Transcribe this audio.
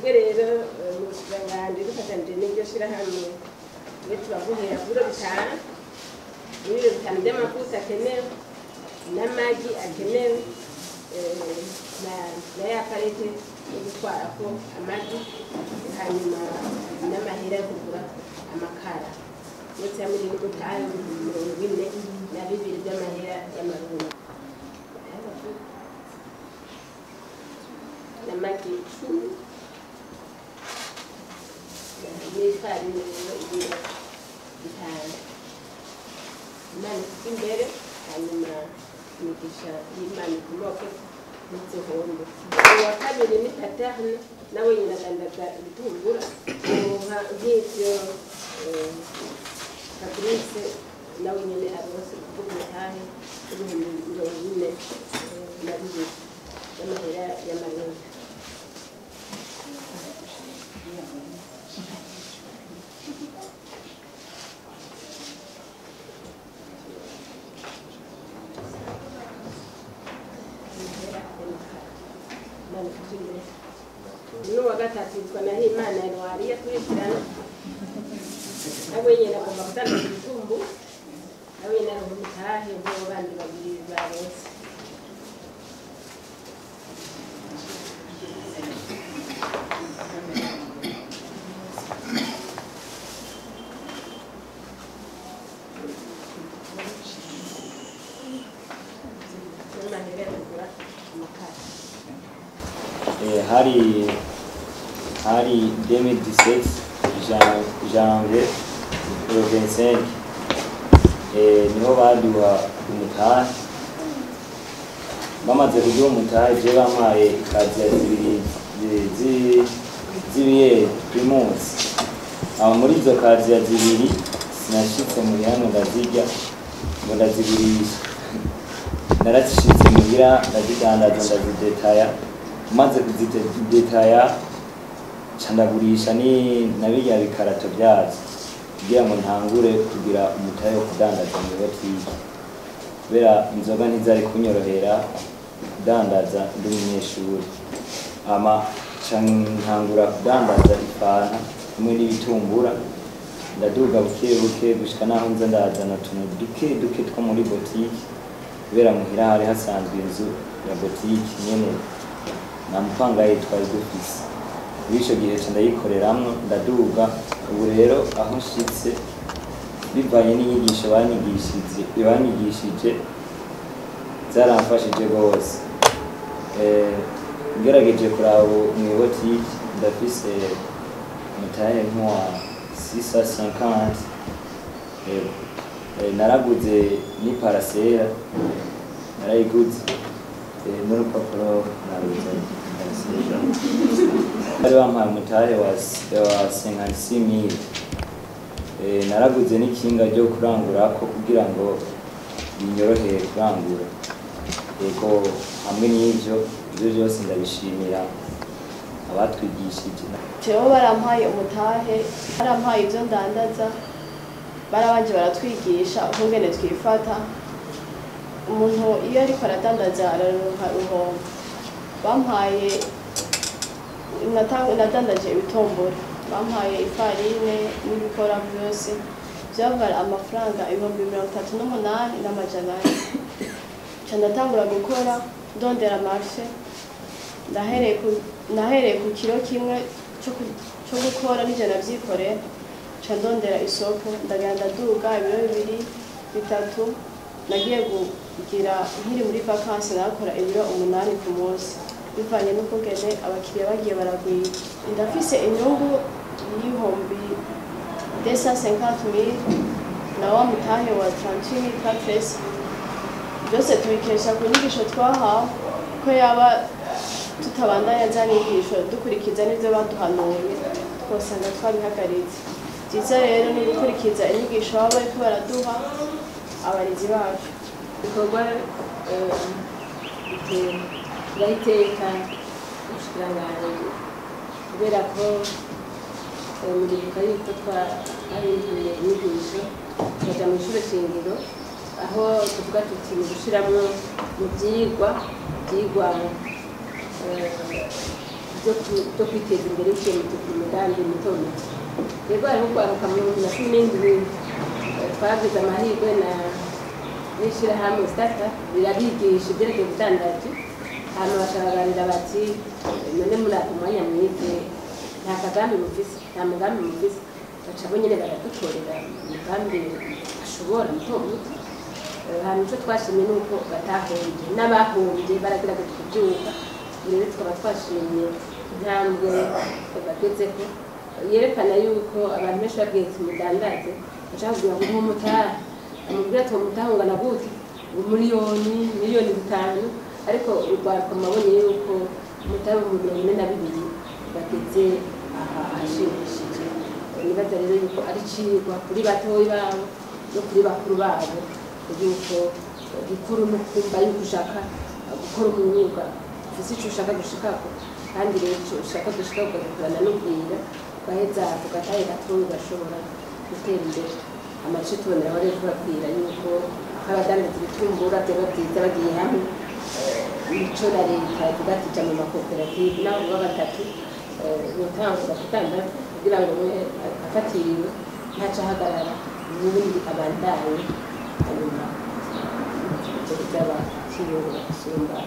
Twebwe rero mu bushikiranganji dufatanije n'iryo shirahamwe, twe turaguhera ku biro 5, ibiro 5 by'amavuta akenewe n'amagi akenewe, na ya palette yo gutwarako amagi, hanyuma n'amahera yo kugura amakara. Yose hamwe n'umutahe 42 by'amahera y'amarundi n'amagi 10 n'ifarini rero ibiro 5. Imana ifite imbere, hanyuma imigisha y'Imana ikomoke n'igihombo. Uwa kabiri ni Paterne, nawe nyina adandaza ibitungura nka nk'ivyo Fabrice, nawe nyene aronse kuvuga umutahe w'42,000 y'amahera y'amarundi. Imana ifite imbere. N'uwa gatatu yitwa Nahimana Ntwariya, turikirana, nawe nyene agomba kudandaza ibitumbu, nawe nyene aronka umutahe nk'uwo bandi babiri baronse. N'amahera yo kugura amakara. Hari 2017 janvier le 25, niho baduha umutahe. Bamaze kuduha umutahe, je bampaye ikaziya zibiri z'ibiye Primus. Aho muri izo kaziya zibiri sinashitse muhira ngo ndazirya, ngo ndazigurisha. Narazishitse muhira ndazidandaza, ndazidetaya. Maze kuzidetaya nca ndagurisha ni na birya bikarato vyazo kugira ngo ntangure kugira umutahe wo kudandaza mu botike, kubera inzoga ntizari kunyorohera kudandaza ndi umunyeshuri. Hama nca ntangura kudandaza ifanta hamwe n'ibitumbura, ndaduga buke buke gushika naho nza ndazana utuntu duke duke two muri botike, kubera muhira hari hasanzwe inzu ya botike nyene nta mupangayi twari dufise. Muri ico gihe nca ndayikoreramwo, ndaduga. Ubu rero aho nshitse, bivanye n'inyigisho banyigishije, zaramfashije rwose. Ngerageje kuraba mw'ibotike ndafise umutahe nk'uwa 650. Yego. Naraguze n'iparasera, narayiguze, n'urupapuro naruzanye parasera. Bari bampaye umutahe wa 56,000. Naraguze n'ikinga ryo kurangurako kugira ngo binyorohere kurangura. Yego, hamwe n'ivyo, ivyo vyose ndabishimira abatwigishije. Jewe barampaye umutahe, barampaye ivyo ndandaza, barabanje baratwigisha ukungene twifata. Umuntu iyo ariko aradandaza araronka uruhombo. Bampaye, nadandaje ibitombora, bampaye ifarine n'ibikora vyose, vyavara amafaranga 38,400. Nca ndatangura gukora ndondera marché, nahereye ku kiro kimwe co gukora nije navyikorera. Nca ndondera isoko, ndagenda ndaduga ibiro 2, 3. Nagiye kugira nkiri muri vacances nakora ibiro 8 ku munsi, bivanye n'ukungene abakiriya bagiye baragwira. Ndafise inyungu y'250,000 na wa mutahe wa 38,400. Byose tubikesha ku nyigisho twahawe, ko yaba tutabandanya za nyigisho dukurikiza n'ivyo baduhanuye twosanga twabihagaritse. Vyiza rero ni gukurikiza inyigisho baba bariko baraduha abarezi bacu. Ibikorwa bitera ubushikiranganji, kubera ko muribuka yuko twahinduye inyigisho tukaja mw'ishure shingiro, aho tuvuga tuti mu gushiramwo mu vyigwa Byo kwiteza imbere biciye mu migambi mito mito. Rero hariho urwaruka mu 2017, twagize amahirwe na n'ishyirahamwe Startup rirabigisha ibyerekeye ubudandaji. Hanyuma bakababarira bati: "None muri ako mwanya mwize, nta kagambi mufise, nta mugambi mufise?" Baca bo nyene baradutorera umugambi ashobora muto muto. Hanyuma icyo twashimye ni uko batahombye, n'abahombye baragerageje kubyuka. Rero tukaba twashimye intambwe bagezeko, yerekana yuko abantu benshi babwiye ati: "Mudandaze," bashaka kugira ngo nk'umutahe, amubwira ati: "Uwo mutahe ungana gute?" Ngo miliyoni, miliyoni 5. Ariko urwaruka mabonye yuko umutahe 42,000 bageze aha ahashimishije. Nibaza rero yuko ari icigwa kuri batoyi babo no kuri bakuru babo, yuko gikuru no kumva yuko ushaka gukora umwuga, ufise ico ushaka gushikako. Kandi rero ico ushaka gushikako ukagikorana n'ubwira, ugaheza ku gatahe gatoya ugashobora gutera imbere. Amace tuboneraho rero kubabwira yuko nk'abadandaza ibitumbura byaba byiza bagiye hamwe. Nico na leta ivuga ati: "Ja mu makoperative," naho baba batatu botangura kudandaza kugira ngo umwe afatiriwe ntaca ahagarara, ubundi abandanye. Hanyuma byaba kiyungura gusumba.